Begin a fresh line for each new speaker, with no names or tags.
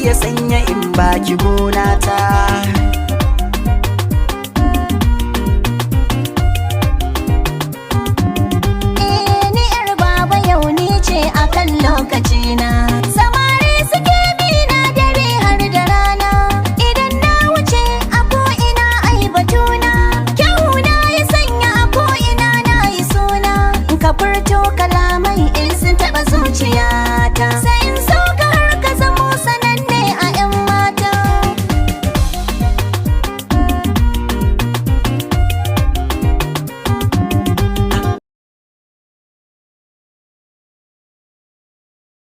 ya sanya in baki gona ta.
Eh, ni yar baba yau ni ce akan lokacina. Samari suke bi na dare har da rana. Idan na wuce a ko'ina ai batuna. Kyawuna ya sanya a ko'ina na yi suna. Ka furto kalamai in sun taɓa zuciya.